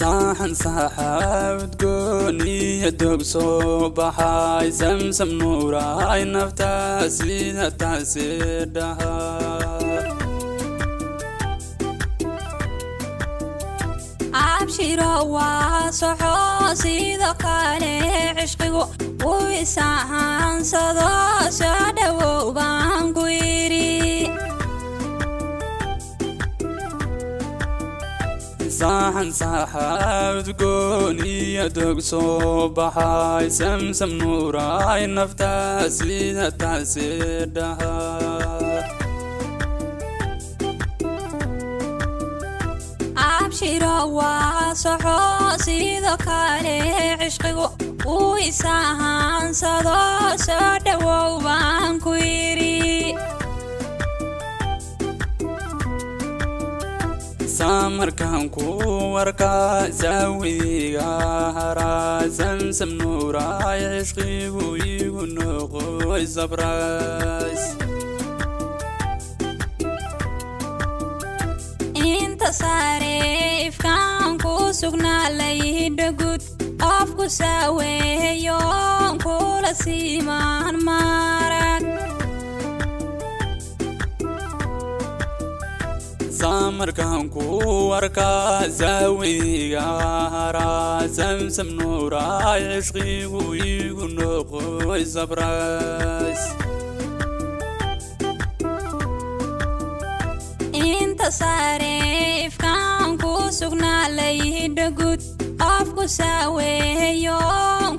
Saxan saxa udgooniya dog soo baxay, Samsam nuuray nafta sida taasi dhaha. Abshiro waa soxo, sidoo kale cishqigu wuu isahansado, soo dhowow baan ku yidhi. Saxan saxa udgooniya dog soo baxay, Samsam nuuray nafta sida taasi dhaha. Abshiro waa soxo, sidoo kale cishqigu wuu isahansado, soo dhowow baan ku yidhi. Samarkaan ku warkaa saawiga haraa, Samsam nuuray cishqigu igu noqoy sabrays. Inta saare ifkaan ku sugnaa laydhagud, qofku saaweeyo kula siimaan marag. Samarkaan ku warkaa saawiga haraa, Samsam nuuray cishqigu igu noqoy sabrays. Inta saare ifkaan ku sugnaa laydhagud, qofku saaweeyo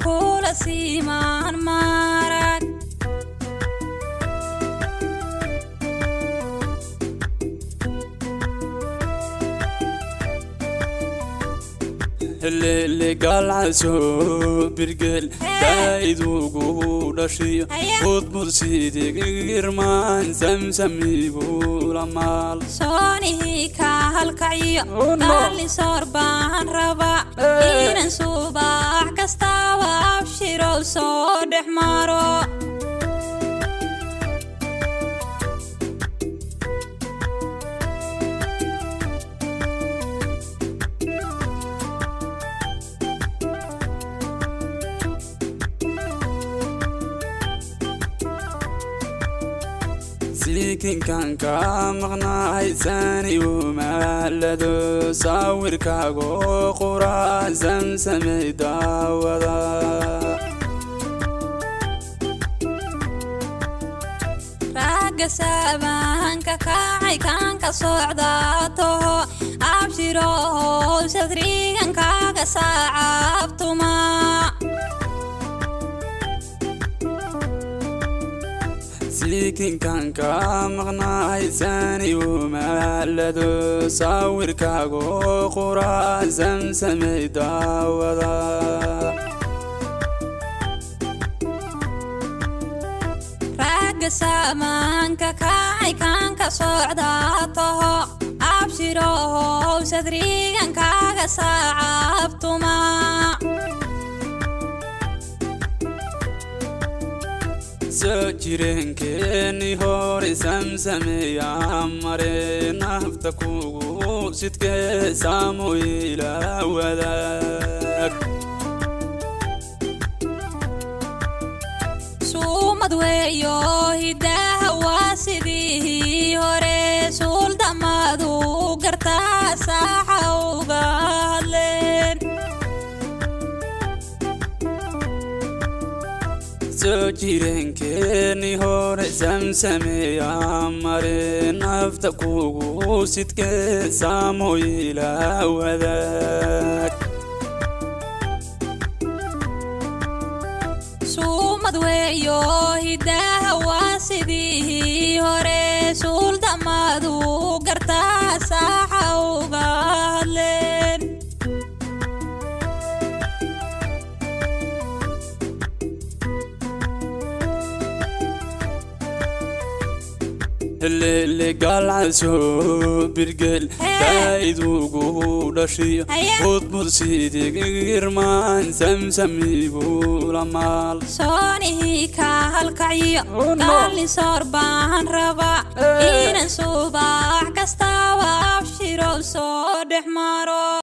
kula siimaan marag. Legalcaso birgel daa'idugu dhashiyo qudbud sidigirmaan Samsamigu lamaal. Soonihii ka halkaciyo qalli soor baan rabaa inan subax kastaba abshirow soo dhex maro. Siikinkan ka maqnaay sani umaalado, sawirkaago qura Samsamay daawada. Ragga saabanka kacay kaanka socda toho, abshirow sadrigan kaaga saacabtuma. Siikinkan ka maqnaay sani umaalado, sawirkaago qura Samsamay daawada. Ragga saamanka kacay kaanka socda toho, abshirow sadrigan kaaga saacabtuma. Soo jireenkeeni hore Samsameeya mare nafta kugu sidkee saamo ila wadaag. Suumad weeyo hidaha waa sidii hore, suuldamadu gartaa saaxa uga hadleen. Soo jireenkeeni hore Samsameeya mare nafta kugu sidkee saamo ila wadaag. Suumad weeyo hidaha waa sidii hore, suuldamadu gartaa saaxa uga hadleen. Legalcaso birgel daa'idugu dhashiyo qudbud sidigirmaan Samsamigu lamaal. Soonihii ka halkaciyo qalli soor baan rabaa inan subax kastaba abshirow soo dhex maro.